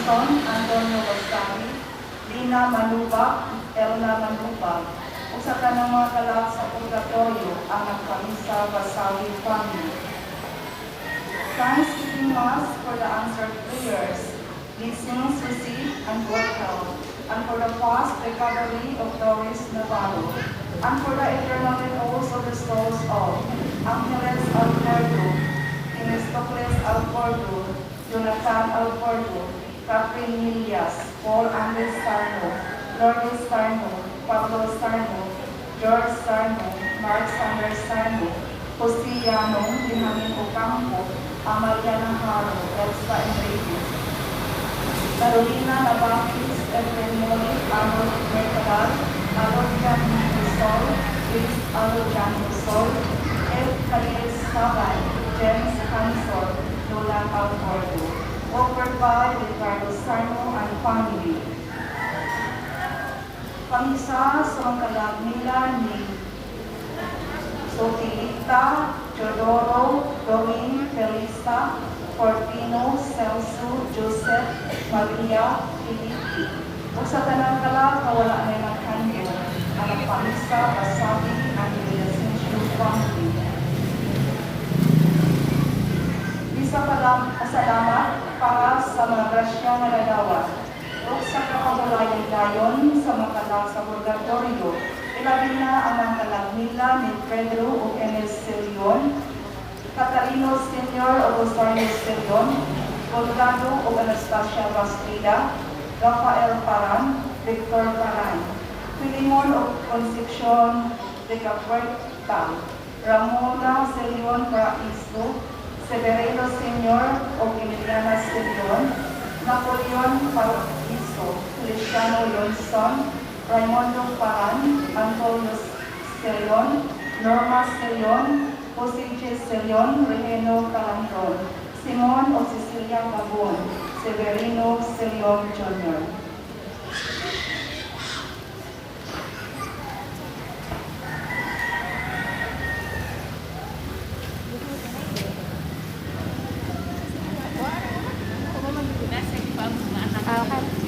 Johnson, Antonio Wasabi, Lina Manubak, Elna Manubak, ug sa tanang mga kalag sa Purgatorio, ang nagpamisa Basawi family. Thanksgiving Mass for the answered prayers, blessings received and good health, and for the fast recovery of Doris Navarro, and for the eternal repose of the souls of Angeles Alberto, Temistocles Alcordo, Jonathan Alcordo, Catherine Milias, Paul Andres Sarno, Lourdes Sarno, Pablo Sarno, George Sarno, Mark Sander Sarno, Jose Yanong, Benjamin Ocampo, Amalia Navarro, Elsa Enriquez, Carolina Navakis, Efren Moli, Arnold Mercadal, Alojan Sol, Luis Alojan Sol, Ed Khalil Sabay, James Hansor, Lola Alcordo. Offered by Ricardo Sarno and family. Pamisa sa mga kalag nila ni Sotilita, Teodoro, Domin, Felisa, Fortino, Celso, Joseph, Maria, Felipe. Ug sa tanang kalag, kawala na naghandog ang nagpamisa, Basabi, and Villasencio family. Misa pasalamat para sa mga grasya nga nadawat ug sa kapabulayan dayon sa mga kalag sa Purgatorio, ilabi na ang mga kalag nila ni Pedro ug Enes Silion, Catalino Sr. o Rosario Silion, Colgado ug Anastasia Bastida, Rafael Paran, Victor Paran, Filimon ug Concepcion de Capuerta, Ramona Silion Paraiso, Severino Sr. o Emiliana Silion, Napoleon Paraiso, Feliciano Yonson, Raimundo Paran, Antonio Silion, Norma Silion, Jose J. Silion, Regino Calandron, Simon o Cecilia Pabon, Severino Silion Jr. Ah, okay.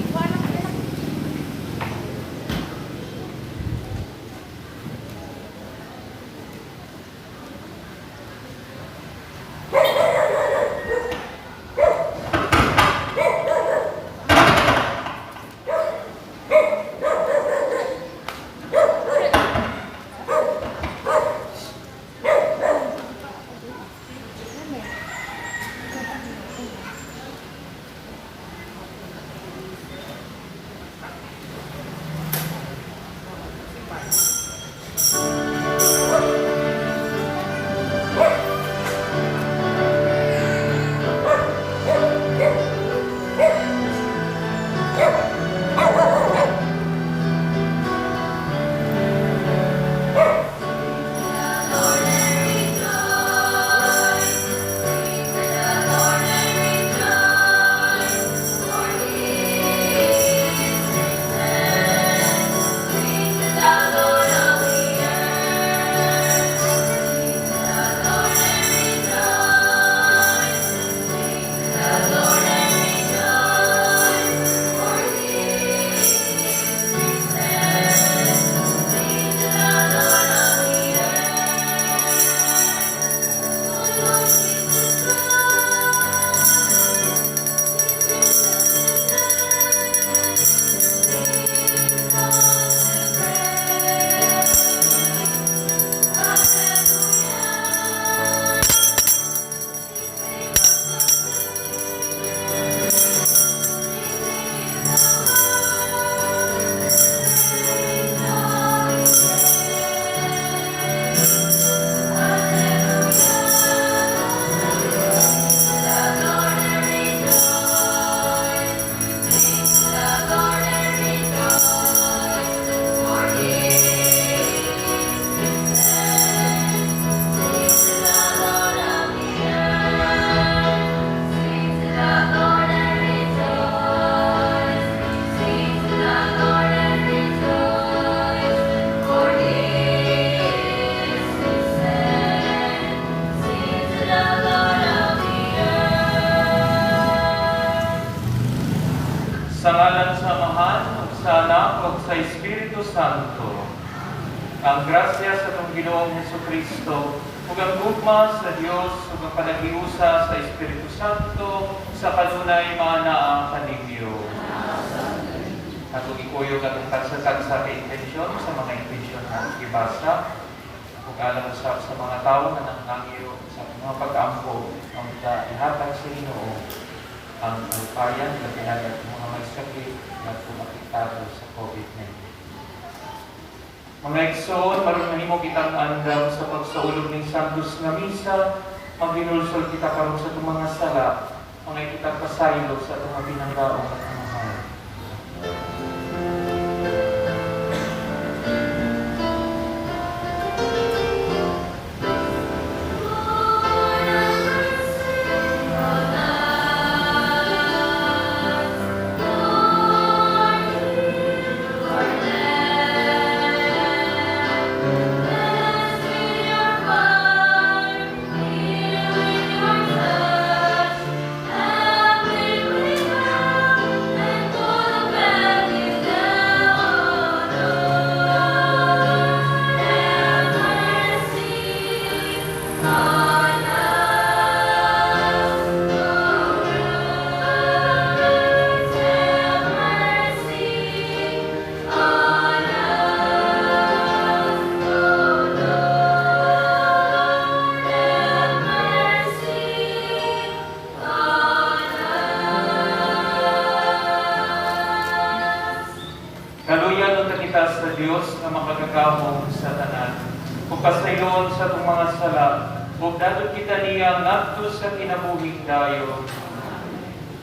Sa ngalan sa Amahan, ug sa Anak, ug sa Espiritu Santo. Ang grasya sa atong Ginoong Hesus Kristo, ug ang gugma sa Dios, ug ang panaghiusa sa Espiritu Santo, sa kanunay maanaa kaninyo. Atong ikuyog atong tagsa-tagsa ka intensyon sa mga intensyon na gibasa, ug alang usab sa mga tawo nga nangangyo sa mga pag-ampo ang ihatag sa Ginoo ang kalipayan, labi na ang mga may sakit na apektado sa COVID-19. Mga igsoon, maron mahimo kitang andam sa pagsaulog ning Santos nga Misa, maghinulsol kita karon sa atong mga sala, mga kita pasaylo sa atong mga binanggaong at mahal. Kaluyan unta kita sa Dios nga makagagahom sa tanan. Ug pasayloon sa atong mga sala, ug dadon kita niya ngadto sa kinabuhing dayon.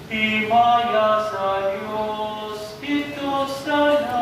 Himaya sa Dios didto sa langit.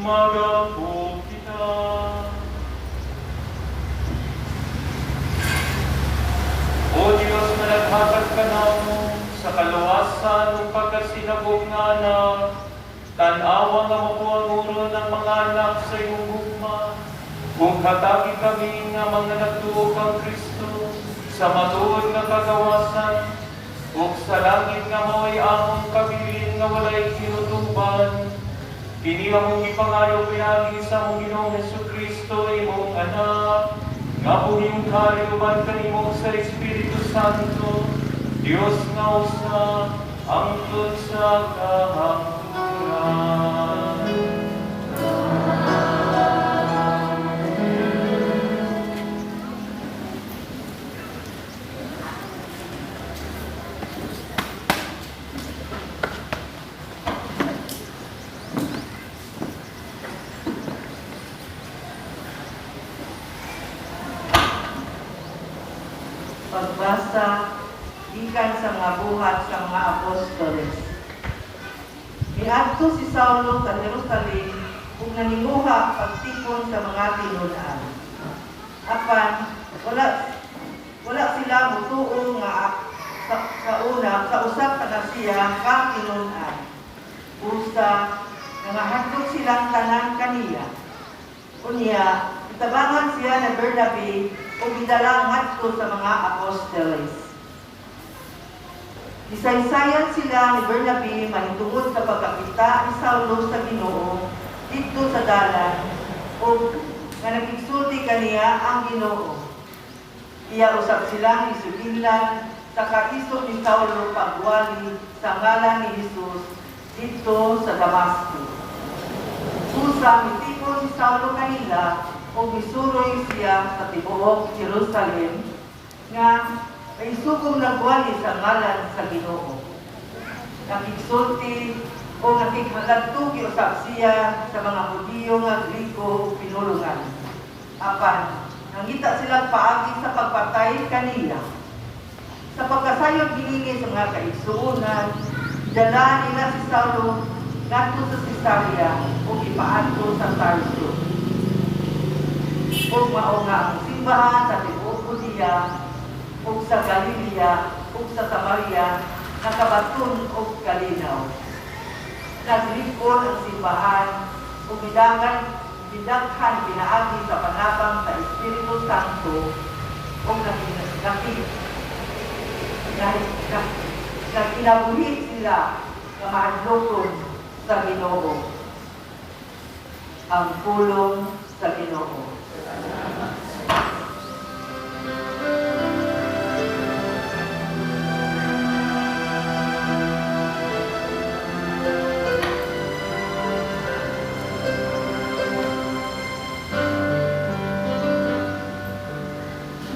Mag-ampo kita. O Diyos na naghatag kanamo sa kaluwasan ug pagkasinabog nga anak, tan-awa nga makuha ang uron ng mga anak sa iyong gugma, ug hatagi kami nga mga nagtuo kang Kristo sa matuod nga kagawasan, ug sa langit nga mao'y among kabilin nga walay hinutuban. Kini among gipangayo pinaagi sa among Ginoong Hesukristo, imong Anak, nga buhing hari uban kanimo sa Espiritu Santo, Dios nga usa, hangtod sa kahangturan. Pagbasa gikan sa mga Buhat sa mga Apostoles. Miadto si Saulo sa Jerusalem ug naninguha pagtipon sa mga tinun-an. Apan wala wala sila motuo nga sa una sa usa ka na siya ka tinun-an. Busa nangahadlok silang tanan kaniya. Unya, itabangan siya ni Bernabe ug gidala ngadto sa mga apostoles. Gisaysayan sila ni Bernabe mahitungod sa pagkakita ni Saulo sa Ginoo didto sa dalan ug nga nakigsulti kaniya ang Ginoo. Iya usab silang isugilan sa kaisog ni Saulo pagwali sa ngalan ni Jesus didto sa Damasco. Busa mitipon si Saulo kanila ug misuroy siya sa tibuok Jerusalem nga may sugong nagwali sa ngalan sa Ginoo. Nakigsulti o nakighalagtuki usab siya sa mga Hudiyo nga Griko ug pinulungan. Apan nangita silang paagi sa pagpatay kaniya. Sa pagkasayod niini sa mga kaigsuonan, dala nila si Saulo ngadto sa Cesarea ug ipaadto sa Tarso. Ug mao nga ang simbahan sa tibuok Judea ug sa Galilea ug sa Samaria nakabaton og kalinaw. Naglig-on ang simbahan ug midaghan pinaagi sa panabang sa Espiritu Santo ug nagkinabuhi sila nga mahadlokon sa Ginoo. Ang pulong sa Ginoo.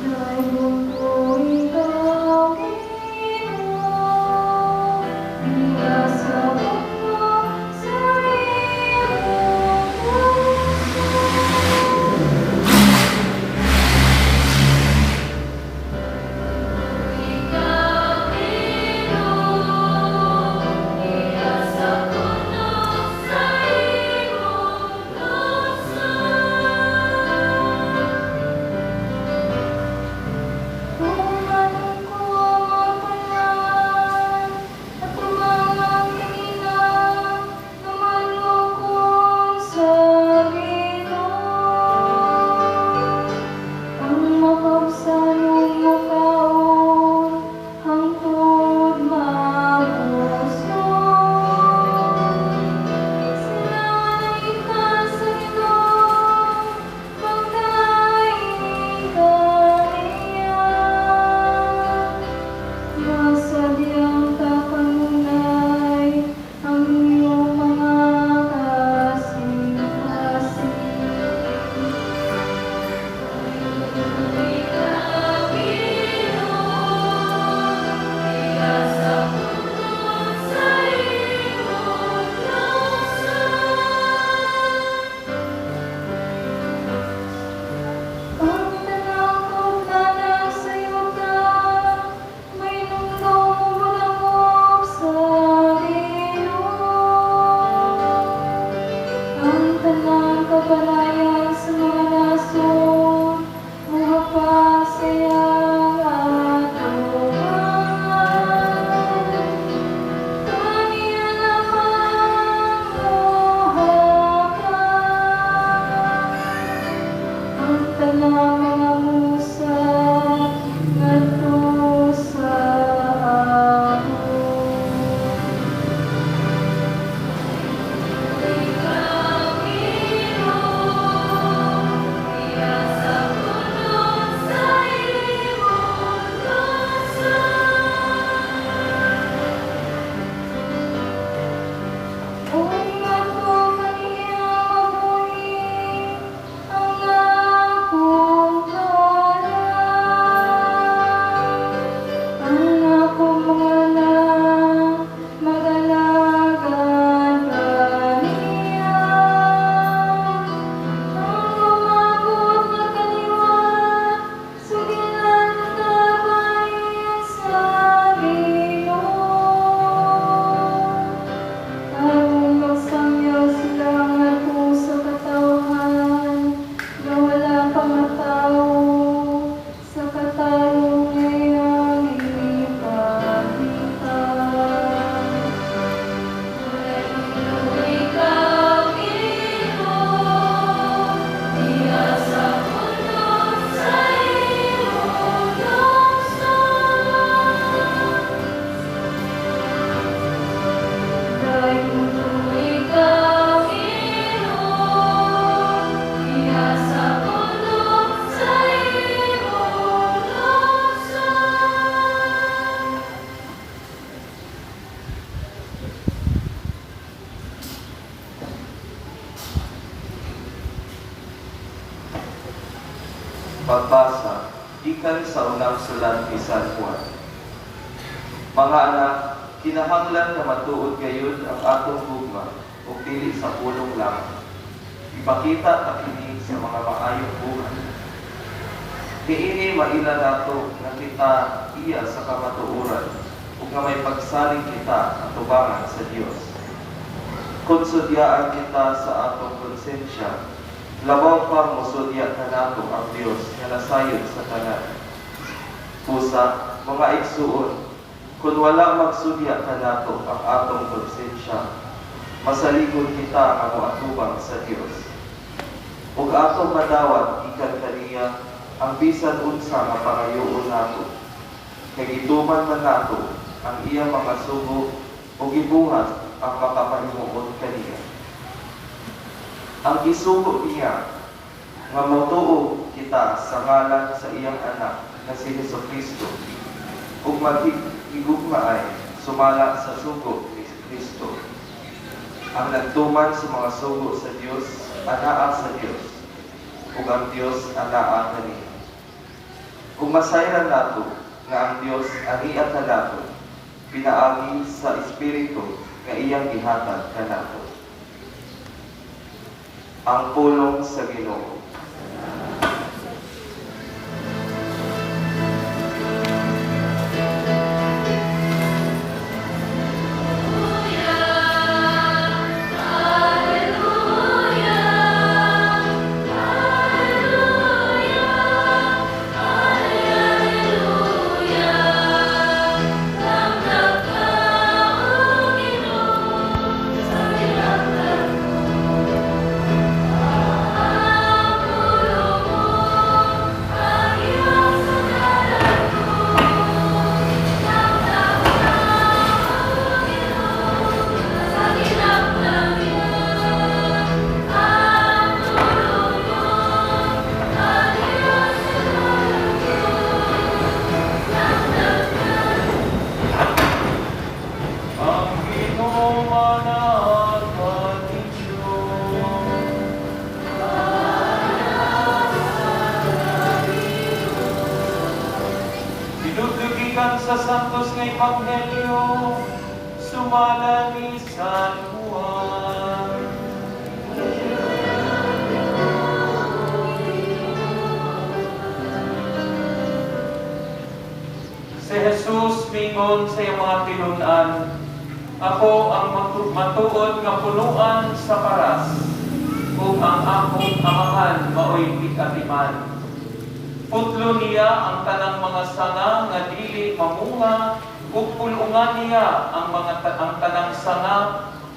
Daygon ko ikaw, Ginoo, Iya sa puno sa imong puso. Ikaw, Ginoo, Iya sa puno sa imong puso. Kung anong ko tanan at mga tingina namanukon sa Ginoo. Ang mapabsanong mukaon hangtod mabusog. Sanay ka sa Ginoo, magdaig ka niya. Masadyang kakanunay ang iyong mga kasing-kasing. Ikaw, Ginoo, Iya sa puno sa imong puso. Ang tanang kaugnanan sa yuta, mainumdom modangop sa Ginoo. Ang tanang kabanayan sa mga nasod, mohapas sa iyang atubangan. Kaniya lamang mohapas ang tanang mga musa ngadto sa amon. Pagbasa gikan sa unang sulat ni San Juan. Mga anak, kinahanglan nga matuod gayud ang atong gugma ug dili sa pulong lamang. Ipakita ta kini sa mga maayong buhat. Niini maila nato nga kita iya sa kamatuoran ug nga may pagsalig kita atubangan sa Dios. Kung sudyaan kita sa atong konsensya, labaw pa mosudya kanato ang Dios nga nasayod sa tanan. Busa, mga igsuon, kung wala magsudya kanato ang atong konsensya, masaligon kita nga moatubang sa Dios. Ug atong madawat gikan kaniya ang bisan unsa nga pangayoon nato. Kay gituman man nato ang iyang mga sugo ug gibuhat ang makapahimuot kaniya. Ang gisugo niya nga motuo kita sa ngalan sa iyang anak nga si Hesukristo ug maghigugmaay sumala sa sugo ni Kristo. Ang nagtuman sa mga sugo sa Dios anaa sa Dios, ug ang Dios anaa kaniya. Ug masayran nato nga ang Dios ania kanato pinaagi sa Espiritu nga iyang gihatag kanato. Ang pulong sa Ginoo. Ang Ginoo manaad kaninyo. Hinubdugikan sa Santos nga Ebanghelyo, sumala ni San Juan. Si Jesus mingon sa iyang mga tinun-an, "Ako ang matuod nga punuan sa paras, ug ang akong amahan maoy tig-atiman. Putlo niya ang tanang mga sanga nga dili mamunga, ug pul-ungan niya ang tanang sanga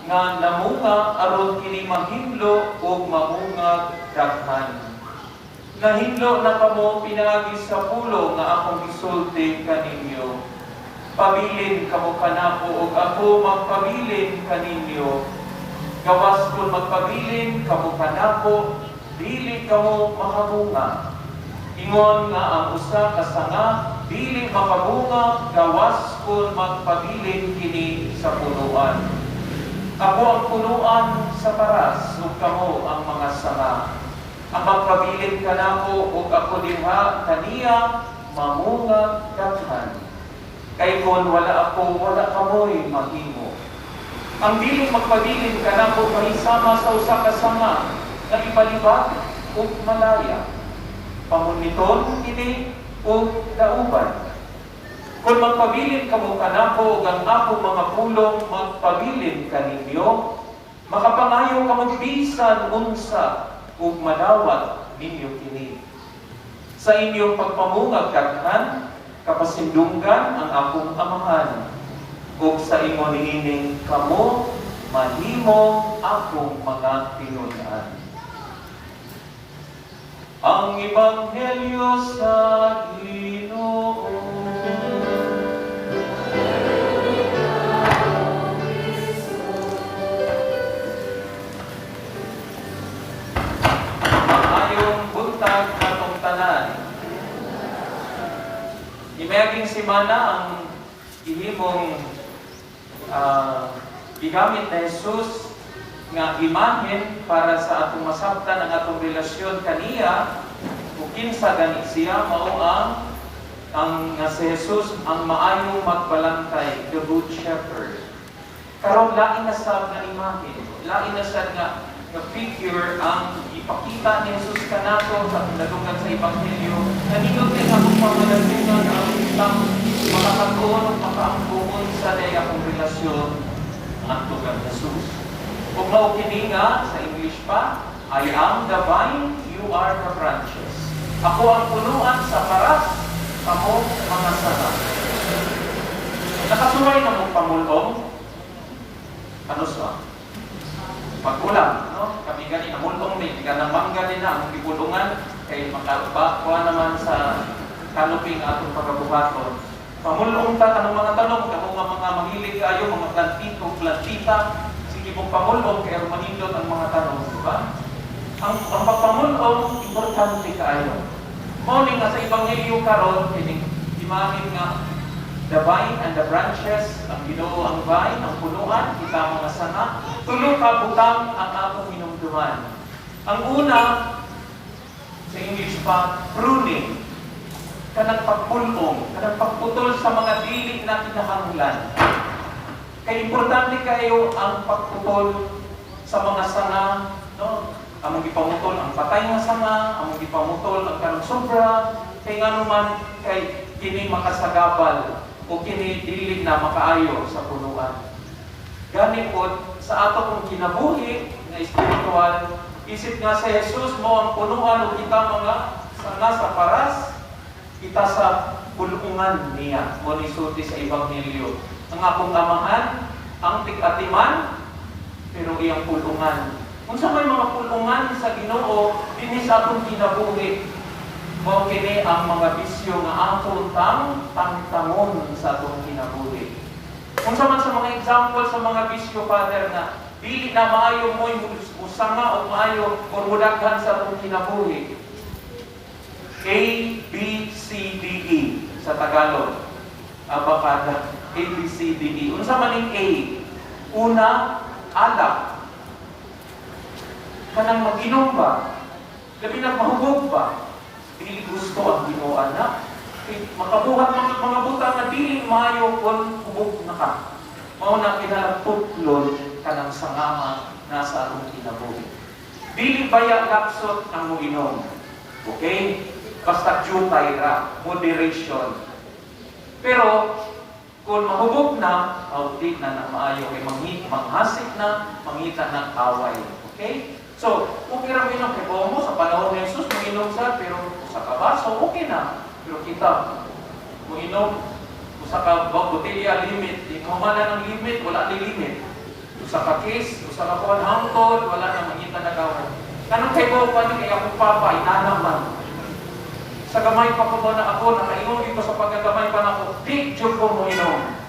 nga namunga aron kini mahinlo ug mamunga daghan. Nahinlo na kamo pinaagi sa pulong nga akong gisulti kaninyo. Pabilin kamo kanako ug ako magpabilin kaninyo. Gawas kun magpabilin kamo kanako, dili kamo makabunga. Ingon nga ang usa ka sanga dili makabunga gawas kun magpabilin kini sa punuan. Ako ang punuan sa paras ug kamo ang mga sanga. Ang magpabilin kanako ug ako diha kaniya mamunga daghan. Kay kon wala ako, wala kamoy mahimo. Ang dili magpabilin kanako kahisama sa usa ka sanga nga ibalibag ug malaya. Pamuniton kini ug dauban. Kung magpabilin kamo kanako ug ang akong mga pulong magpabilin kaninyo, makapangayo kamo bisan unsa ug madawat ninyo kini. Sa inyong pagpamungag daghan, kapasindunggan ang akong amahan, ug sa ingon niining kamo mahimo akong mga tinun-an." Ang Ebanghelyo sa Ginoo. Maayong buntag katong tanan. Imayaging semana ang ihimong gigamit na Jesus nga imahen para sa atong masabtan ang atong relasyon kaniya. Ug kinsa gani siya? Mao ang nga si Jesus ang maayong magbalantay, the Good Shepherd. Karon, lain na sad nga imahe, lain na sad nga figure ang ipakita ni Jesus kanato sa atong nadunggan sa Ebanghelyo. Nanindot kay akong pamalandungan ang tang makakatuon o makaambuon sa day akong relasyon ngadto kang Jesus. Ug mao kini nga sa English pa, "I am the vine, you are the branches." Ako ang punuan sa paras, kamo mga sanga. Nakasuway na mong pamulong? Ano sa? Pag-ulam, no? Kami gani namulong ni, kanang mangga din na ang gipulungan kay makakuha naman sa canopy nga atong pagabuhaton. Pamulong ta kanang mga talong, kamo nga mga mahilig kayo mga plantito, plantita, sige mong pamulong kay aron manindot ang mga talong, di ba? Ang pagpamulong, importante kaayo. Mao ni nga sa Ebanghelyo karon, kining imahin nga the vine and the branches, ang Ginoo ang vine, ang punuan, kita mga sanga. Tulo ka butang ang atong hinumduman. Ang una, sa English pa, pruning. Kanang pagpulong, kanang pagputol sa mga dili na kinahanglan. Kay importante kayo ang pagputol sa mga sanga, no? Among gipamutol ang patay nga sanga, among gipamutol ang kanang sobra, kay ngano man, kay kini makasagabal o kini dili na makaayo sa punuan. Gani pod sa ato kong kinabuhi nga espiritual, isip nga sa Jesus mo ang punuan ug kita mga sanga sa paras, kita sa pulungan niya. Mo ni sulti sa Ebanghelyo. Ang akong Amahan, ang tig-atiman, pero iyang pulungan. Unsa may mga pulungan sa Ginoo dinhi sa atong kinabuhi? Mao kini ang mga bisyo nga ato tang tangtangon sa atong kinabuhi. Unsa man sa mga example sa mga bisyo, Father, nga dili na maayo mo'y musanga o maayo o mudaghan sa atong kinabuhi? A, B, C, D, E sa Tagalog. Abakada. A, B, C, D, E. Unsa man ning A? Una, alak. Kanang mag-inom ba? Labi na mahubog ba? Dili gusto ang Ginoo ana. Kay makabuhat mga butang nga dili maayo kung hubog na ka. Mao na kinahanglan putlon kanang sangama nasa atong kinabuhi. Dili baya laksot ang moinom. Okay? Basta jutay ra, moderation. Pero kung mahubog na, aw di na na maayo kay manghasik na, mangita ng away. Okay? So, okay ra mo kay mo sa panahon ni Jesus, moinom sa pero usa ka baso, okay na. Pero kita, moinom usa ka botelya, limit, di mo man na ng limit, wala ni limit. Usa ka case, usa ka kuan hangtod, wala na, mangita na gawin. Kanang kay mo pa ni kay akong papa, inana man. Sa gamay pa ko na ako, nakaingon ko sa pagkagamay pa nako, di jud ko moinom.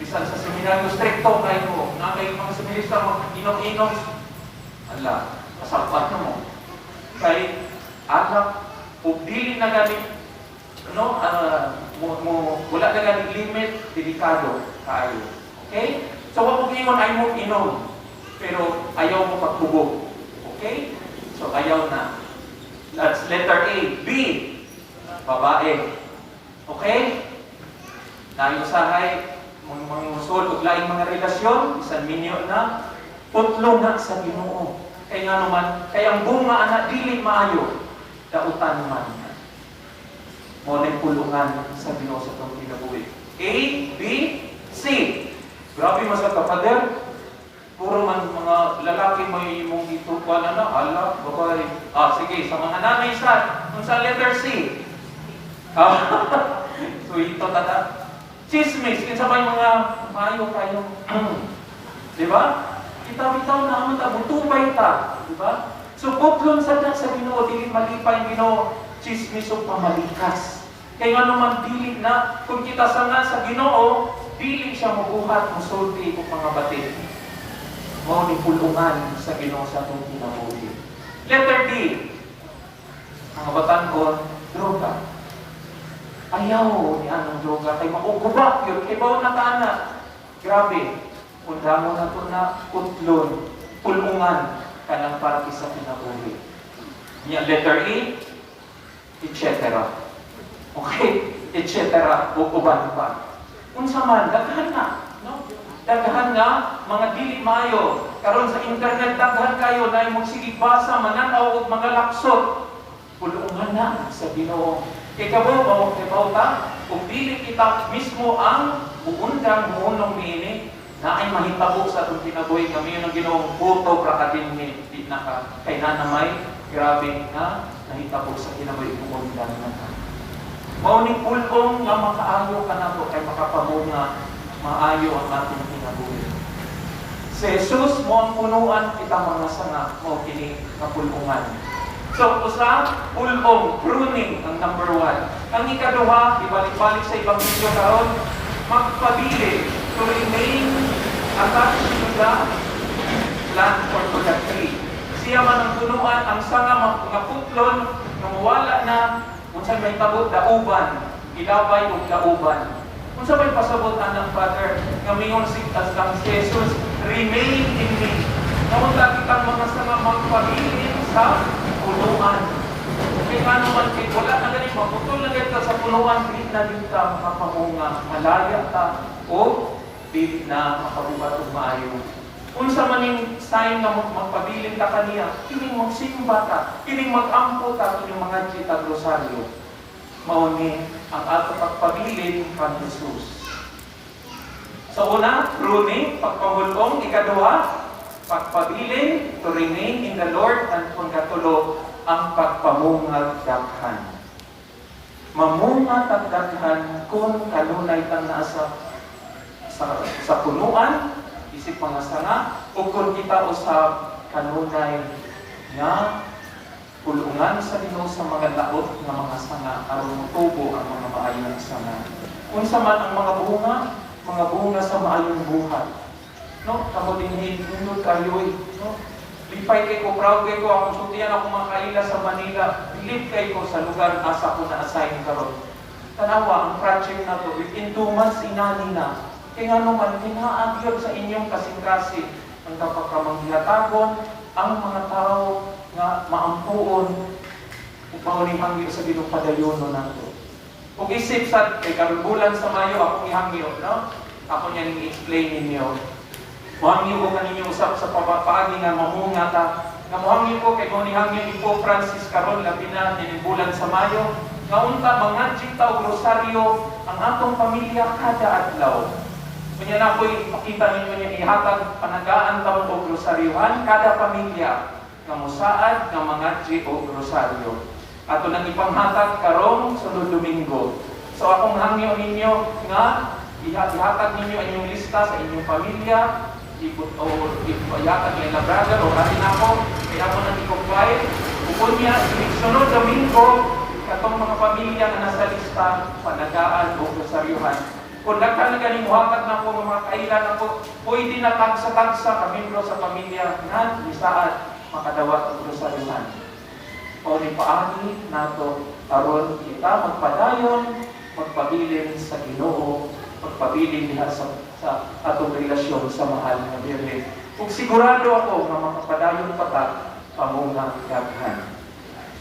Bisan sa seminaryo, stricto kayo ko. Na kay mga seminarista, mag-inom-inom. Ala, kasalpat na mo. Kay alak, ug dili na gani, no, mo, wala na gani limit, delikado kaayo. Okay? So, wag mo ingon ay mo inom. Pero ayaw mo paghubog. Okay? So, ayaw na. That's letter A. B, babae. Okay? Naayusahay, mga musol og laing mga relasyon, bisan minyo na, putlo na sa Ginoo. Kay nga naman, kay ang bunga ana dili maayo, dautan man. Mo na pulungan sa Ginoo sa atong kinabuhi. A, B, C. Grabe man sa ka, Father. Puro man mga lalaki may imong gitukan na, ala, babae. Ah, sige, sa mga nanay sa, unsa letter C? Ah, so ito tada. Chismis, kinsa may mga maayo kayo. Di ba? Kita bitaw na amo ta butubay ta, di ba? So putlon sa sa Ginoo, dili malipay ang Ginoo, chismis ug pamalikas. Kay nga naman dili na kung kita sanga sa Ginoo, dili siya mobuhat mosulti ug mga batin. Mao ni pulungan sa Ginoo sa atong kinabuhi. Letter D. Mga batan-on, droga. Ayaw ni anong droga kay makuguba yun, kay bawo na ka ana. Grabe. Undamo na to na putlon, pulungan kanang parte sa kinabuhi. Nya letter E, etc. Okay? Etc. O uban pa. Unsa man, daghan na. No? Daghan nga, mga dili maayo. Karon sa internet, daghan kayo na imong sige basa, mananaw og mga laksot. Pulungan na sa Ginoo. Kay kabo, bawang kibaw ta, kung dili kita mismo ang muundang muunong niini, na ay mahitabo sa atong kinabuhi nga mayon ang Ginoong puto ra ka dinhi, di na ka kay na namay grabe nga nahitabo sa kinabuhi muundang na ka. Mao ni pulong nga makaayo kanato kay makapamunga maayo ang atong kinabuhi. Si Jesus mo ang punuan, kita mga sanga, mao kini nga pulungan. So, usa, pulong, pruning ang number 1. Ang ikaduha, ibalik-balik sa ibang video karon, magpabilin, to remain attached to the plant or to the tree. Siya man ang punuan, ang sanga mga putlon, nga mawala na, unsa may tabo, dauban, ilabay og dauban. Unsa may pasabot anang Father, nga mingon si as ang si Jesus, "Remain in me." Naunta kitang mga sanga magpabilin sa punuan. Kay ano man kay wala na gani, maputol na gani ta sa punuan, di na din ta makapamunga, malaya ta o di na makabuhat og maayo. Unsa man ning sign nga magpabilin ka kaniya, kining magsimba ta, kining magampo ta, kining mga tag rosaryo. Mao ni ang ato pagpabilin kan Jesus. Sa una, pruning, pagpamulong. Ikaduha, pagpabilin, to remain in the Lord, and pangkatulo, ang pagpamungag daghan. Mamunga tag daghan kung kanunay tang naa sa punuan, isip mga sanga, o kung kita usab kanunay nga pulungan sa Ginoo sa mga laot nga mga sanga aron motubo ang mga maayong sanga. Unsa man ang mga bunga, mga bunga sa maayong buhat. No, kamo dinhi nindot kayo eh, no? Lipay kay ko, proud kay ko, akong sultian ako mga kaila sa Manila, bilib kay ko sa lugar asa ko na-assign karon. Tanawa ang project na to, within 2 months inani na. Kaya nga naman, kinaag yun sa inyong kasing-kasing ang kapagkamanghihatagon, ang mga tao nga maampuon ug mao ni hangyo sa Ginoo, padayono nato. Ug isip sa kay karon bulan sa Mayo akong ihangyo, no? Ako niya ning i-explain ninyo. Muhangyo ko kaninyo usap sa paagi nga mamunga ta. Nga muhangyo ko kay mao ni hangyo ni Pope Francis karon, labi na nining bulan sa Mayo, nga unta mangadji ta og rosaryo ang atong pamilya kada adlaw. Kunya na ako'y ipakita ninyo niya ihatag panagaan ta mo og rosaryohan kada pamilya nga mosaad nga mangadji og rosaryo. Ato nang ipanghatag karong sunod Domingo. So akong hangyo ninyo nga ihatag ninyo ang inyong lista sa inyong pamilya, iput o ihatag nila brother o kanin ako, kaya ako nang i-compile. Ug unya, sunod Domingo, katong mga pamilya nga nasa lista, panagaan o rosaryuhan. Kung daghan na ganing muhatag na ko mga kailan ako, pwede na tagsa-tagsa ka membro sa pamilya nga misaad makadawat og rosaryuhan. O ni paagi nato aron kita magpadayon, magpabilin sa Ginoo, magpabilin diha sa atong relasyon sa mahal nga Birhen. Ug sigurado ako nga makapadayon pa ta, pamunga daghan.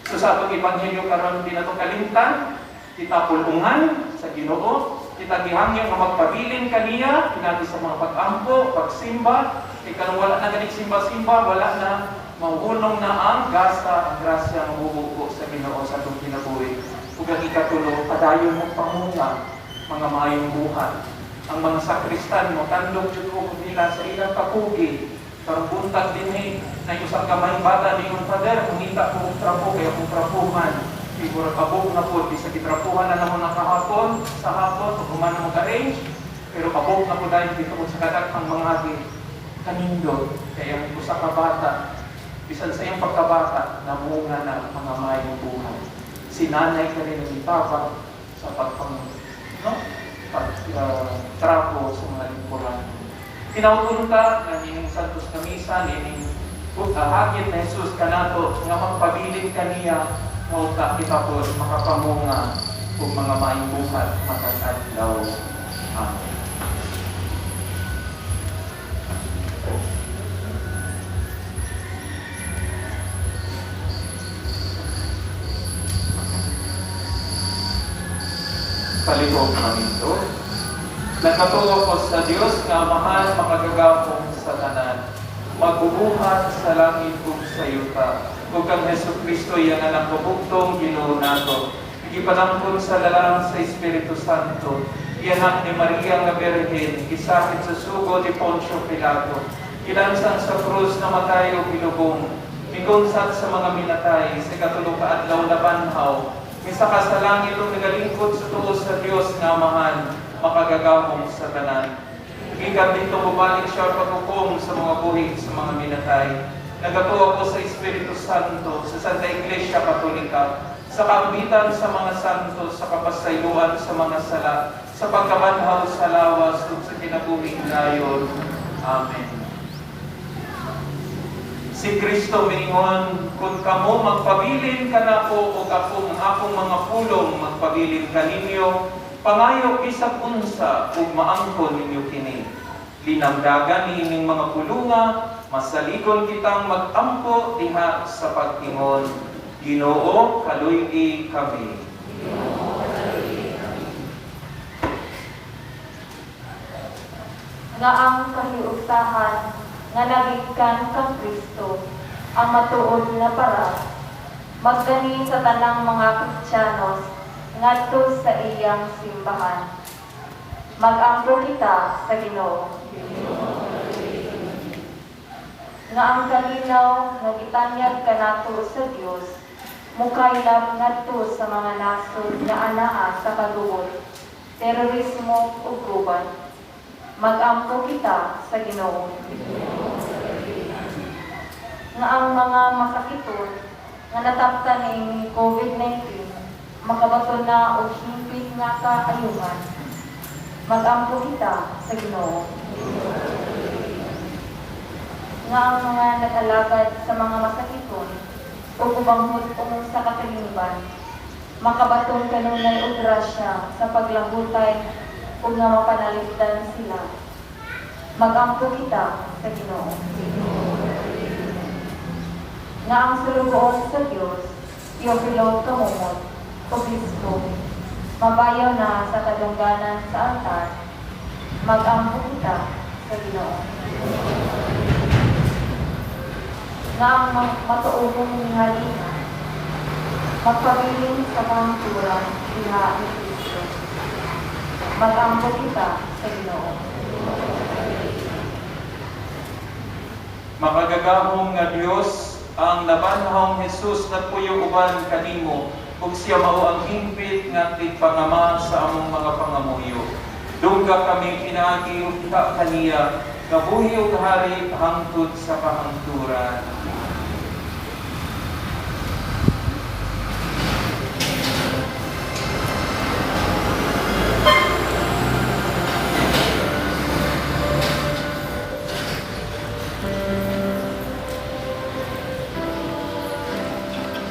So sa atong ebanghelyo karon, di nato kalimtan, kita pulungan sa Ginoo, kita gihangyo nga magpabilin kaniya pinagi sa mga pag-ampo, pagsimba, kay kanang wala na ganing simba-simba, wala na, mauhunong na ang gasa, ang grasya nga mubuko sa Ginoo sa atong kinabuhi. Ug ang ikatulo, padayon mo pamunga mga maayong buhat. Ang mga sakristan mo tandog jud ko nila sa ilang kapugi. Karong buntag dinhi, na usang gamayng bata ningon, "Father, mangita ko og trapo kay akong trapuhan. Siguro kabog na po, di sa gitrapuhan na naman ang kahapon, sa hapon, ug human na mag-arrange, pero kabog na po dahil dito sa kadaghang mga agi." Kanindot, kaya ang usa ka bata, bisan sa iyang pagkabata, namunga na mga maayong buhay. Si nanay kanina ni Papa sa pagpang, no? Pag trapo sa mga lingkuran. Tinawag ta nga nining Santos nga Misa, nining hagit na Jesus kanato nga magpabilin kaniya nga ta kita po makapamunga ug mga maayong buhat matag adlaw. Amen. Palihog manindog. Nagatuo ko sa Dios nga Amahan, makagagahom sa tanan, magbubuhat sa langit ug sa yuta, ug kang Hesus Kristo, iyang anak bugtong, Ginoo nato. Gipanampon sa lalang sa Espiritu Santo, gianak ni Maria nga Birhen, gisakit sa sugo ni Poncio Pilato, gilansang sa krus, namatay ug gilubong, migunsat sa mga minatay, sa ikatulo ka adlaw nabanhaw, misaka sa langit ug nagalingkod sa tuo sa Dios nga Amahan, makagagahom sa tanan. Gikan didto mobalik siya paghukom sa mga buhi sa mga minatay. Nagatuo ako sa Espiritu Santo, sa Santa Iglesia Katolika, sa kaambitan sa mga santo, sa kapasayloan sa mga sala, sa pagkabanhaw sa lawas ug sa kinabuhing dayon. Amen. Si Kristo miingon, "Kung kamo magpabilin kanako ug ako ang akong mga pulong magpabilin kaninyo, pangayo bisag unsa ug maangkon ninyo kini." Linamdagan niining mga pulunga, masaligon kitang magampo diha sa pag-ingon, "Ginoo, kaluy-i kami." Nga ang kahiugtahan nga nagikan kang Kristo ang matuod nga para magkani sa tanang mga Kristiyanos ngadto sa iyang simbahan. Mag-ampo kita sa Ginoo. Nga ang kalinaw nga gitanyag kanato sa Dios mukaylap ngadto sa mga nasod nga anaa sa kagubot, terorismo ug gubat. Mag-ampo kita sa Ginoo. Nga ang mga masakiton nga nataptan ning COVID-19 makabaton na og hingpit nga kaayuhan. Mag-ampo kita sa Ginoo. Nga ang mga nag-alagad sa mga masakiton ug ubang hud-ong sa katilingban makabaton kanunay og grasya sa paglahutay ug nga mapanalipdan sila. Mag-ampo kita sa Ginoo. Nga ang sulugoon sa Dios, Teofilo Camomot, Obispo, mabayaw na sa kadungganan sa altar. Mag-ampo kita sa Ginoo. Nga ang matuohong mihalina magpabilin sa kahangturan diha ni Kristo. Mag-ampo kita sa Ginoo. Makagagahom nga Dios, ang nabanhawng Jesus nagpuyo uban kanimo ug siya mao ang hingpit nga tigpangama sa among mga pangamuyo. Dungga kami pinaagi ug kita kaniya nga buhi ug hari hangtod sa kahangturan.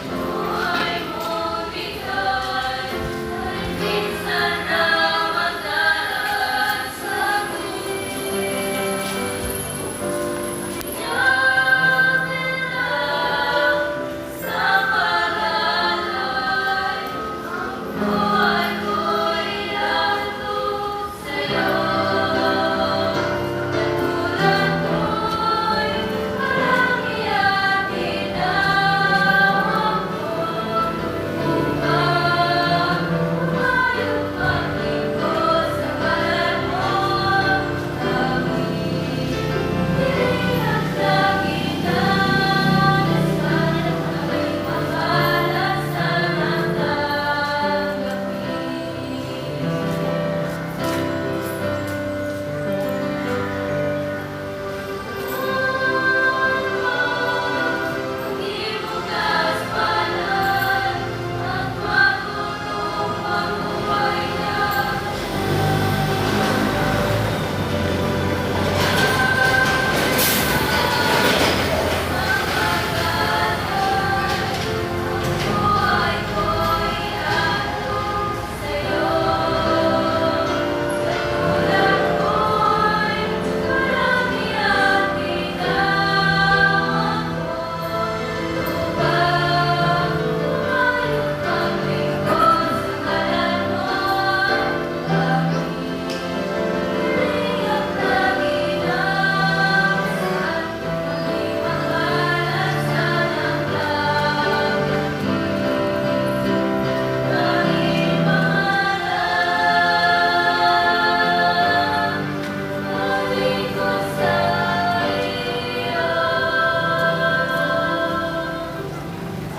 Buhay mo bigay, ay minsan na magdaraan sa buhay.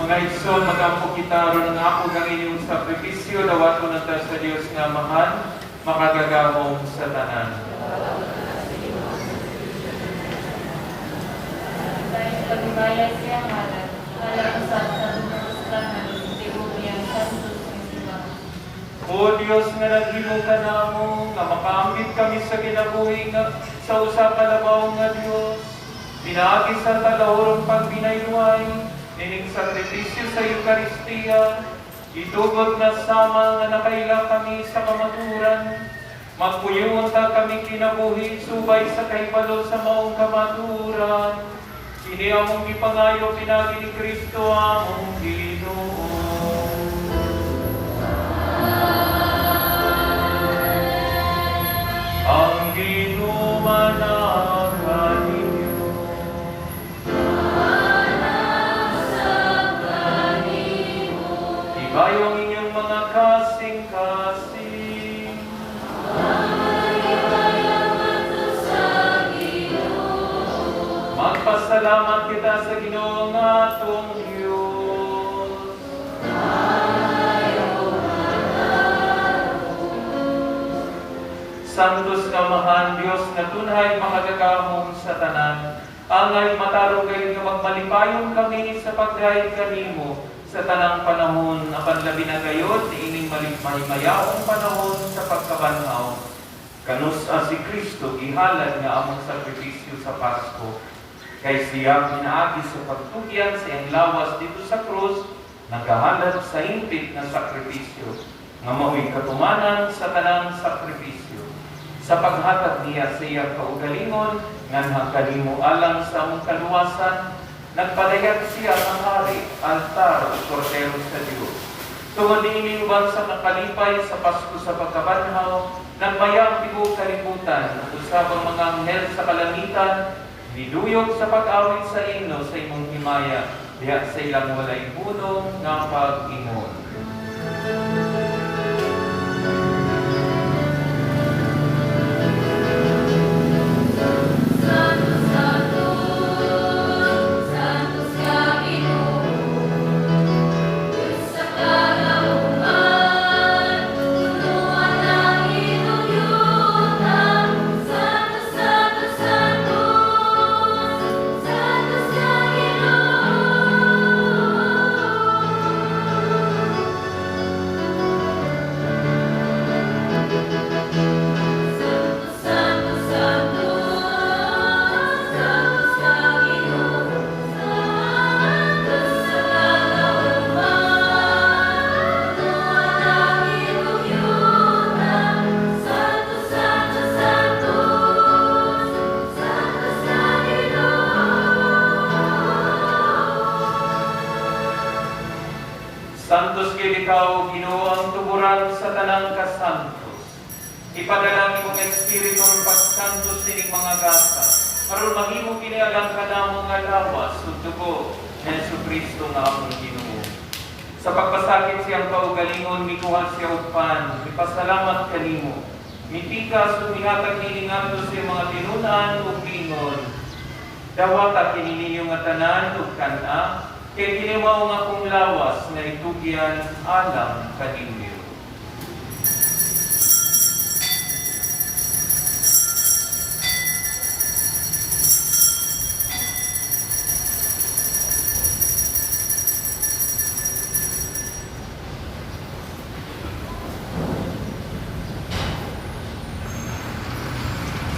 Mga igsoon, magampo kita aron ang ako ng inyong sakripisyo, dawaton na ta sa Dios nga Amahan, makagagahom sa tanan. Dahil paghimaya siya ngalan, ngalan usab sa atong tibuok niyang santos nga simbahan. O Dios nga naghimo kanamo nga makaambit kami sa kinabuhi nga sa usa ka labaw nga Dios, pinaagi sa talahurong pagbinayway nining sakripisyo sa Eukaristiya, itugot nga sama nga nakaila kami sa kamatuoran, magpuyo unta kami kinabuhi subay sa kahibalo sa maong kamatuoran. Kini among gipangayo pinaagi ni Kristo among Ginoo. Ang Ginoo kaninyo. Ibayo ang inyong mga kasing-kasing. Magpasalamat kita sa Ginoo nga atong Diyos. Santos nga Amahan, Diyos nga tunhay makagagahom sa tanan, angay matarong gayud nga magmalipayon kami sa pagdayeg kanimo sa tanang panahon, apan labi na gayod niining mahimayaong panahon sa pagkabanhaw. Kanus-a si Kristo gihalad nga among sakripisyo sa Pasko. Kay siya pinaagi sa pagtugyan sa iyang lawas didto sa krus, nagahalad sa hingpit nga sakripisyo, nga mao'y katumanan sa tanang sakripisyo. Sa paghatag niya sa iyang kaugalingon, nganha kanimo alang sa among kaluwasan, nagpadayag siya ang hari, altar ug kordero sa Dios. Tungod niini uban sa kakalipay sa Pasko sa pagkabanhaw, nagmaya ang tibuok kalibutan, ug usab ang mga anghel sa kalangitan, niduyog sa pag-awit sa himno sa imong himaya, diha sa ilang walay hunong nga pag-ingon. Santo, Santo, Santos ka Ginoo, Diyos sa kagahuman, punuan ng hitugyutan. Santo, Santo, Santo, Santos ka Ginoo. Santo, Santo, Santo, Santos ka Ginoo, Santo sa kagahuman, punuan ng hitugyutan. Santo, Santo, Santo, Santos ka Ginoo. Santos gid ikaw, Ginoo, ang tuburan sa tanang kasantos. Ipadala ang imong Espiritu aron pagsantos sining mga gasa, aron mahimo kini alang kanamo nga lawas ug dugo ni Hesukristo nga among Ginoo. Sa pagpasakit sa iyang kaugalingon, mikuha siya og pan, mipasalamat kanimo. Mipikas ug mihatag niini ngadto sa iyang mga tinun-an ug miingon: "Dawata kini ninyo nga tanan ug kan-a, kay kini mao ang akong lawas nga itugyan alang kaninyo."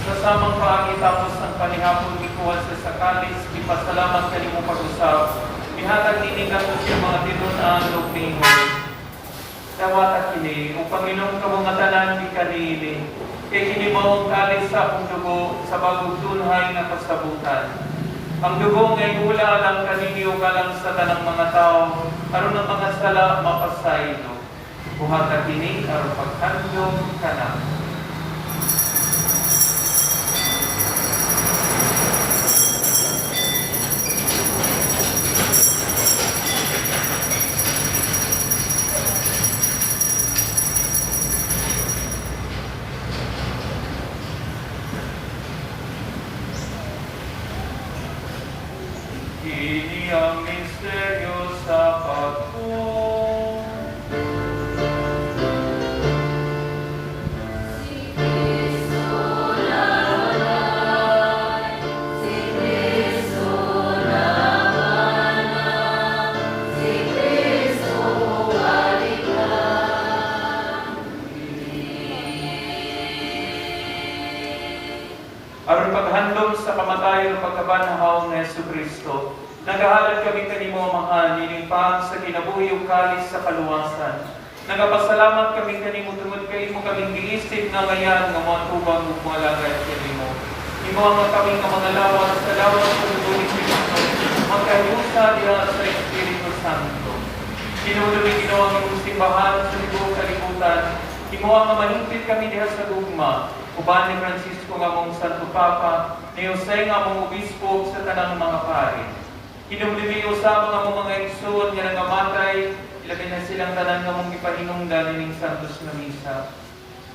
Sa samang paagi, tapos ang panihapon, mikuha siya sa kalis, mipasalamat kanimo pag-usab, mihatag niini ngadto sa iyang mga tinun-an ug miingon: "Dawata kini, ug panginom kamo nga tanan gikan niini, kay kini mao ang kalis sa akong dugo sa bagong tunhay nga kasabutan. Ang dugo nga ihula alang kaninyo ug alang sa tanang mga tao, aron ang mga sala mapasaylo. Buhata kini aron paghandom kanako." Kini ang misteryo sa kanimo, Amahan, ining pan sa kinabuhi ug kalis sa kaluwasan. Nagapasalamat kami kanimo tungod kay imo kaming giisip nga ngayan nga moatubang ug moalagad kanimo. Imo nga kami nga mga lawas sa lawas sa dugo ni Kristo, magkahiusa diha sa Espiritu Santo. Hinumdumi, Ginoo, ang imong simbahan sa tibuok kalibutan. Himoa nga mahingpit kami diha sa gugma, uban ni Francisco nga among Santo Papa, ni Jose nga among Obispo ug sa tanang mga pari. Hinumdumi usab ang among mga igsoon nga nangamatay, ilabi na silang tanan nga among gipahinungdan ining Santos nga Misa.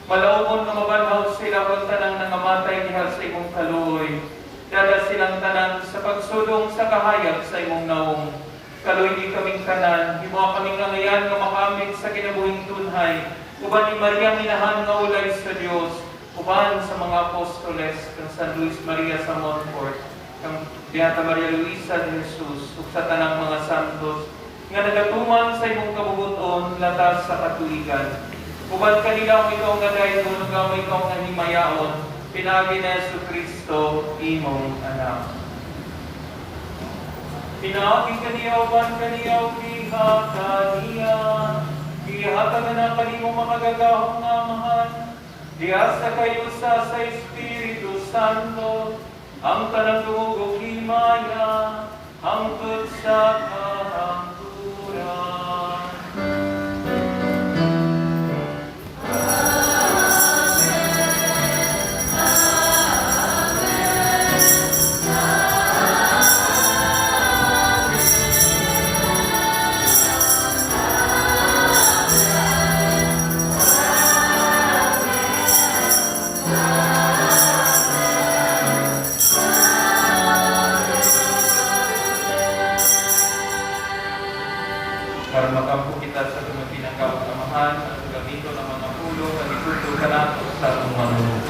Malaumon nga mabanhaw sila kung tanang nangamatay diha sa imong kaluoy. Dada silang tanan sa pagsulong sa kahayag sa imong naong. Kaluy-i kaming tanan, himoa kaming angayan nga makamit sa kinabuhing tunhay, uban ni Maria Minahan nga ulay sa Dios, uban sa mga apostoles, kang San Luis Maria sa Montfort, kang Beata Maria Luisa de Jesus, ug sa tanang mga santos, nga nagatuman sa imong kabubuton latas sa katuigan. Uban kanila ang ikaw nga daygon ug amo ikaw nga himayaon, pinaagi ni Jesu Kristo, imong anak. Pinaagi kaniya, uban kaniya, ug diha kaniya, gihatag na kanimo makagagahom nga Amahan, diha sa kahiusa sa Espiritu Santo, ang tanang dungog ug himaya, hangtod sa kahangturan. Para makampo kita sa atong pinanggaong Amahan at gamiton ang mga pulong nga gitudlo kanato sa atong Manunubo.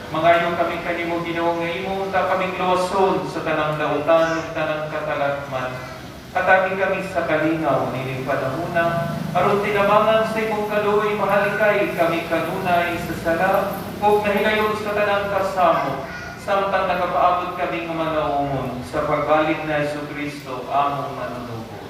Mangayo kami kanimo, Ginoo, nga imo unta kaming luwason sa tanang dautan ug tanang katalatman. Hatagi kami sa kalingaw nining panahuna aron tinabangan sa imong kaluoy mahalikay kami kanunay sa sala ug mahilayon sa tanang kasamok samtang nagapaabot kami nga manaumon sa pagbalik ni Jesu Kristo among Manunubos.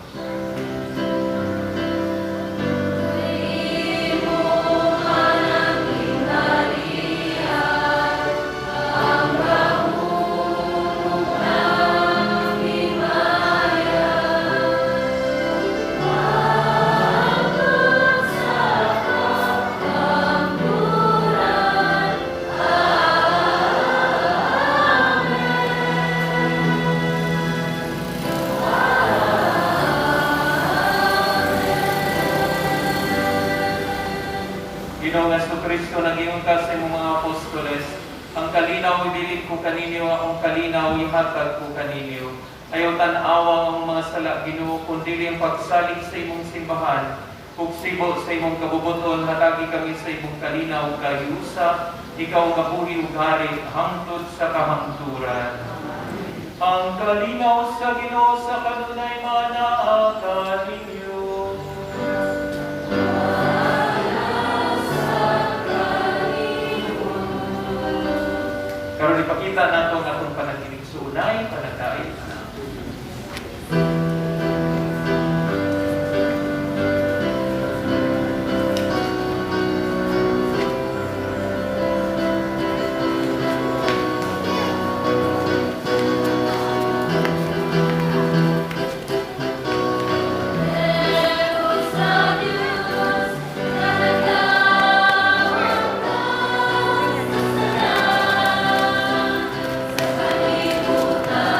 Ginoong Kristo, nag-ingon ka sa imong mga apostoles, "Ang kalinaw ibilin ko kaninyo, akong kalinaw ihatag ko kaninyo." Ayaw tan-awa ang mga sala, Ginoo, kundi ang pagsalig sa imong simbahan. Ug sibo sa imong kabubuton, hatagi kami sa imong kalinaw ug kahiusa, ikaw nga buhi ug hari hangtod sa kahangturan. Ang kalinaw sa Ginoo sa kanunay manaa kaninyo. Karon ipakita nato ang atong panaghinigsuonay, panagdait. Sa Diyos na nagawang sa kalibutan,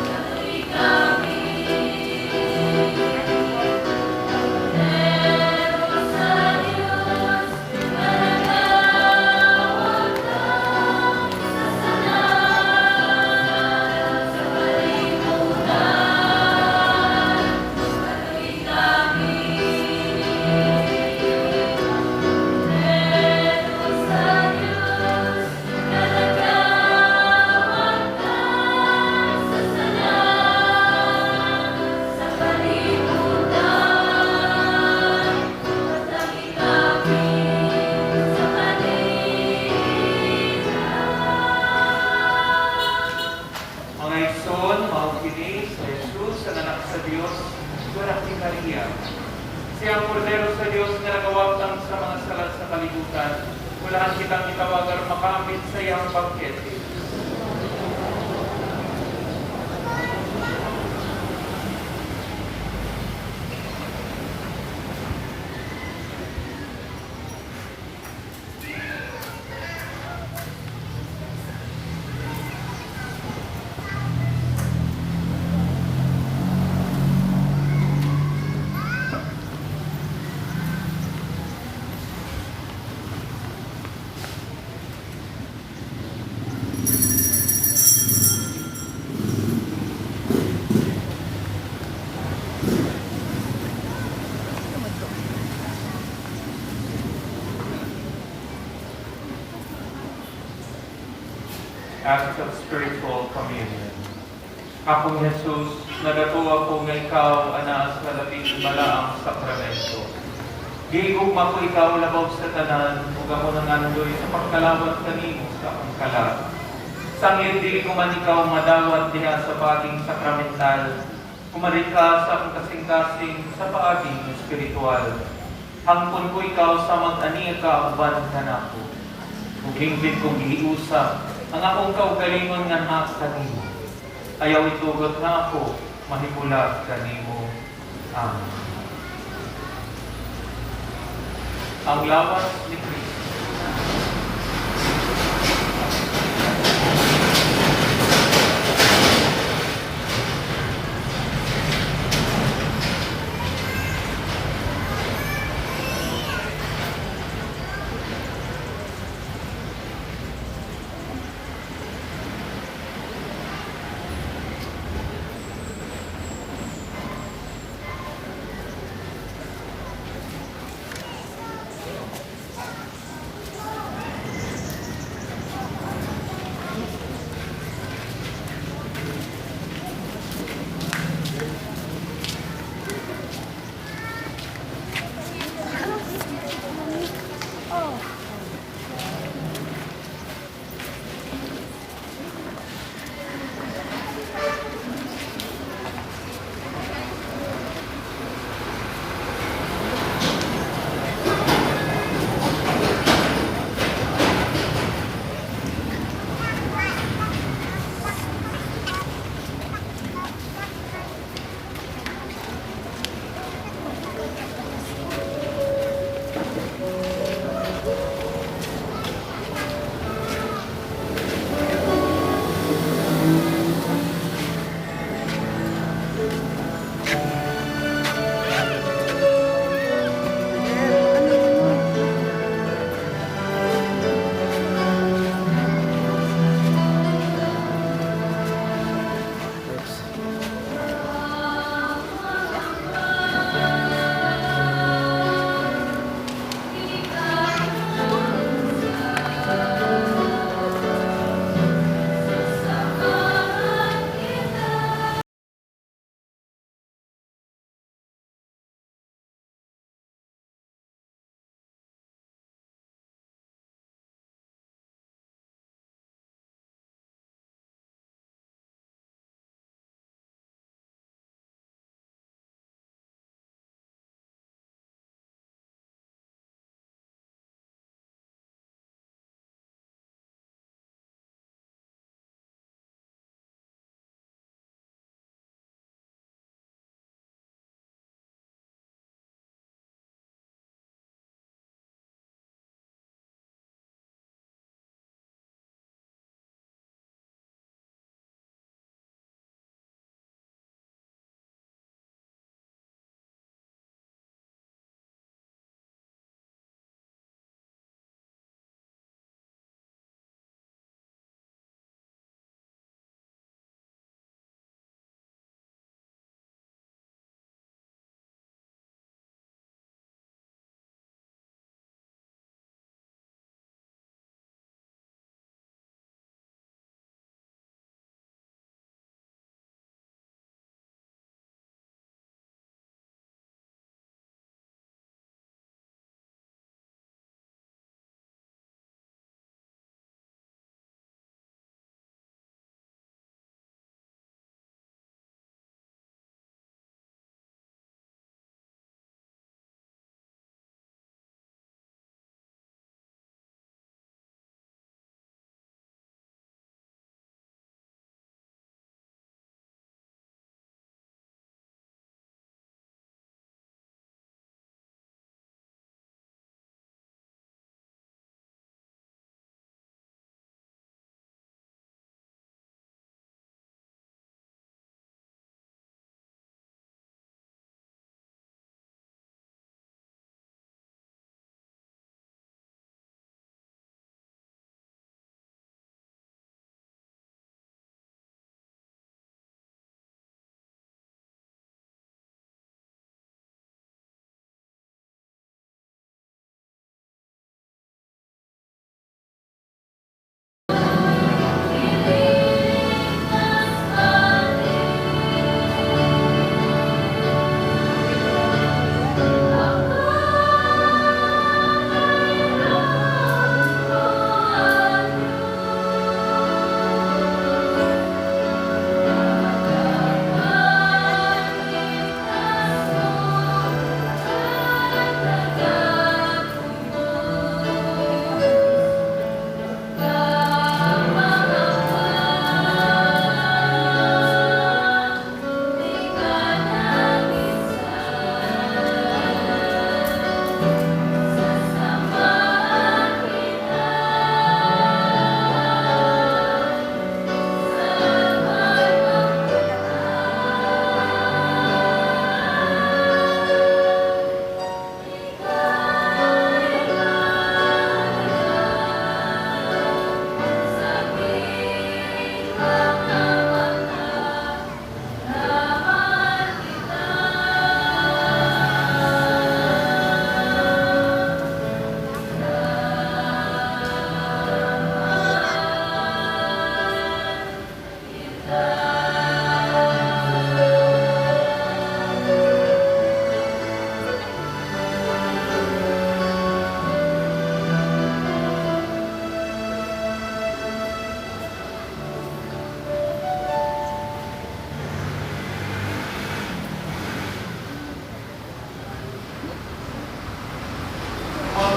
katuloy kami. Pero sa Diyos na nagawang sa sa kalibutan, katuloy kami. Pero sa Diyos na nagawang sa kalibutan, katuloy kami sa kanila. Mga igsoon, mao kini si Jesus, ang anak sa Dios, anak ni Maria. Siya ang kordero sa Dios nga nagawagtang sa mga sala sa kalibutan. Ulahan kitang gitawag aron makaambit sa iyang bangkete. Act of spiritual communion. Akong Jesus, nagatuo ako nga ikaw anaa sa labing balaang sakramento. Gihigugma ko ikaw labaw sa tanan ug ako nangandoy sa pagkalawat kanimo sa akong kalag. Sangit dili ko man ikaw madawat diha sa paaging sakramental, kumari ka sa akong kasing-kasing sa paaging espiritual. Hangpon ko ikaw sa mag-aniya ka uban kanako. Ug hingpit kong gihiusa ang akong kaugalingon nga naa kanimo. Ayaw itugot nga ako mahimulag kanimo. Amen. Ang lawas ni Kristo.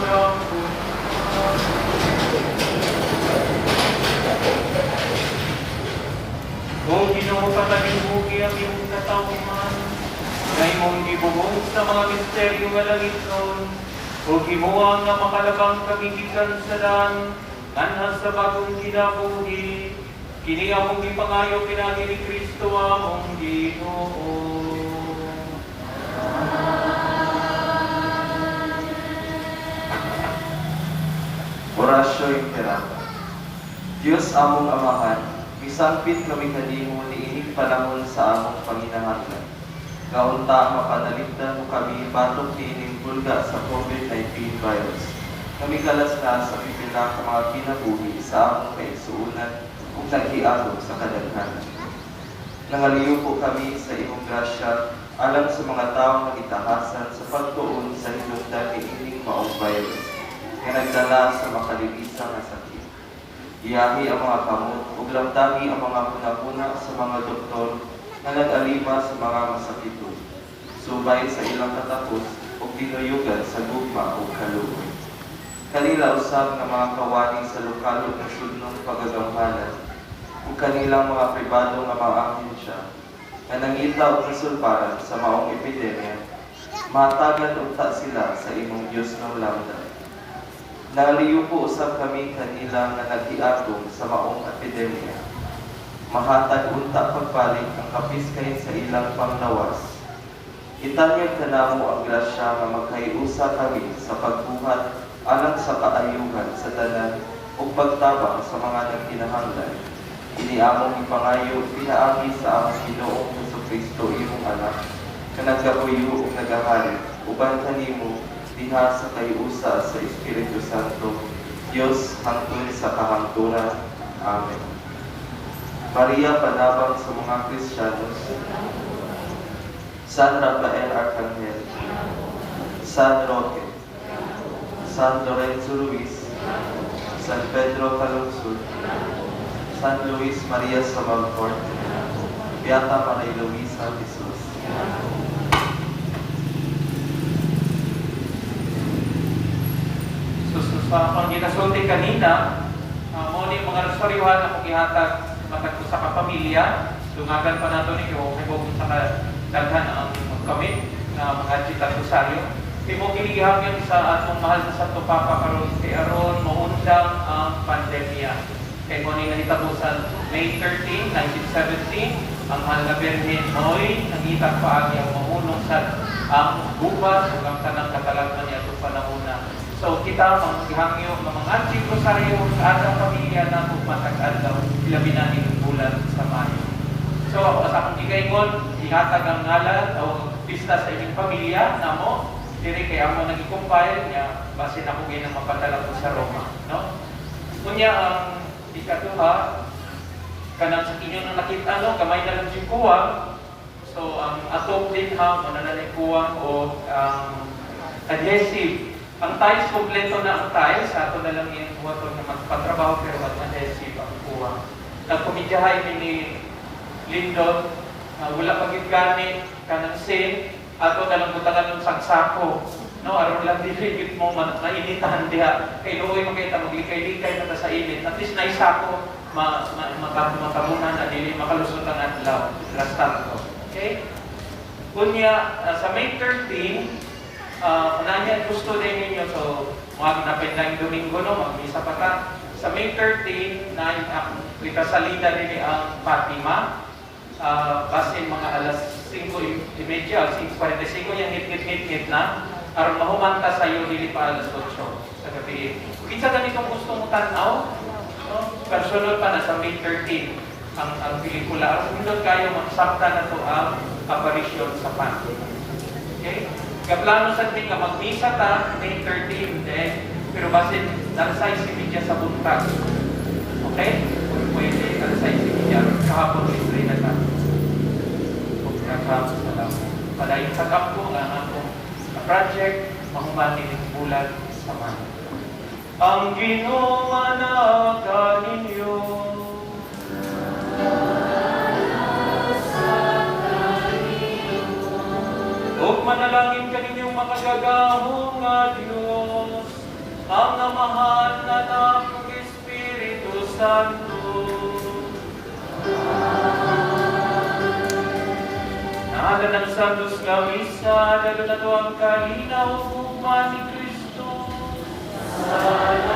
Karang buntag. O Ginoo, patalimbugi ang iyong katawhan, na imong gibuhong sa mga misteryo nga langitnon, o himuha nga makalabang kami gikan sa daan, nganha sa bagong kinabuhi, kini among gipangayo pinaagi ni Kristo among Ginoo. Oratio Imperata. Dios among Amahan, misangpit kami kanimo niining panahon sa among panginahanglan. Kaunta mapanalipdan mo kami batok niining bulga sa COVID-19 virus. Kami kalas na sa pipila ka mga kinabuhi sa among kaigsuonan ug naghiagom sa kadaghanan. Nangaliw po kami sa imong grasya alang sa mga tawo nga gitahasan sa pagtuon sa hinungdan niining maong virus nga nagdala sa makalilisa nga sakit. Iyahi ang mga kamot ug lamtangi ang mga hunahuna sa mga doktor nga nag-alima sa mga masakiton. Subay sa ilang katapos ug dinuyugan sa gugma ug kaluoy. Kanila usab nga mga kawani sa lokal ug nasudnong pagagamhanan ug kanilang mga pribado nga mga ahensya nga nangita og kasulbaran sa maong epidemya, mahatagan unta sila sa imong Diosnong lamdam. Naliw po usab kami kanila nga naghiagom sa maong epidemya. Mahatag unta pagbalik ang kapiskay sa ilang panglawas. Itanyag kanamo ang grasya nga magkahiusa kami sa pagbuhat alang sa kaayuhan sa tanan ug pagtabang sa mga nagkinahanglan. Ini among ipangayo pinaagi sa among Ginoong Hesukristo, imong Anak, nga nagapuyo ug nagahari uban kanimo diha sa kahiusa sa Espiritu Santo, Dios hangtod sa kahangturan. Amen. Maria, panabang sa mga Kristiyanos. San Rafael Arcangel, San Roque, San Lorenzo Ruiz, San Pedro Calungsod, San Luis Maria sa Montfort, Beata Maria Luisa Jesus. So sa akong ginasulti kanina, mo ni mga rosaryuhan akong gihatag matag usa ka pamilya. Dungagan pa nato ni kay kay sa ka daghan ang kamit nga mga chitag rosaryo. Imo kini gihangyon sa atong mahal sa Santo Papa karon kay aron maundang ang pandemya. Kay mo ni nahitabo sa May 13, 1970, ang mahal nga Birhen mo'y nangita paagi ang mahunong sa ang gubat ug ang tanang katalagman niya atong panahona. So kita mga gihangyo nga mga anti rosaryo sa atong pamilya na matag adlaw, ilabi na ning bulan sa Mayo. So ako sa akong gigayngon, ihatag ang ngalan o lista sa inyong pamilya namo diri kay amo nang i-compile niya basin ako ginang mapadala ko sa Roma, no? Unya ang ikaduha, kanang sa inyo nang nakita, no, gamay na lang yung kuwang. So ang atop din ha, mo na lang kuwang o ang adhesive. Ang tiles, kompleto na ang tiles, ato na lang yung buhaton na magpatrabaho pero ang adhesive ang kuwang. Nagkomedyahay mi ni Lindon, wala pa gyud gani kanang sin, ato na lang butangan ng sagsako. No, aron lang dili gyud mo mainitan diha. Kay luoy man kay ta maglikay-likay na ta sa init. At least naisako matabunan na dili makalusot ang adlaw. Mientras tanto. Okay? Unya, sa May 13, kunanya gusto din ninyo, so mga napendang Domingo, no, magmisa pa ta. Sa May 13, na ikasalida din ang Fatima, basin mga alas 5:30, 5:45, yung ngit-ngit-ngit na, aron mahumanta sa iyo dili pa alas 8 sa gabi. Kung kinsa ganitong gusto mo tan-aw, no? Personal pa na sa May 13 ang pelikula. Aron hindot kayo magsakta na to ang apparition sa Fatima. Okay? Kaplano sa din nga magmisa ta May 13 then pero basin alas 6:30 sa buntag. Okay? Kung pwede, alas 6:30 kahapon libre na ta. Kung nagkahapon salamat. Padayon sa kampo nga ang akong project mahuman ning bulan sa Mayo. Ang Ginoo manaka ninyo. Ug manalangin kaninyong makagagahom nga Dios. Ang Amahan, Anak, ug Espiritu Santo. Nahalan ng Santos nga Misa, lalo na to ang kalinaw ug gugma ni Kristo. Salamat.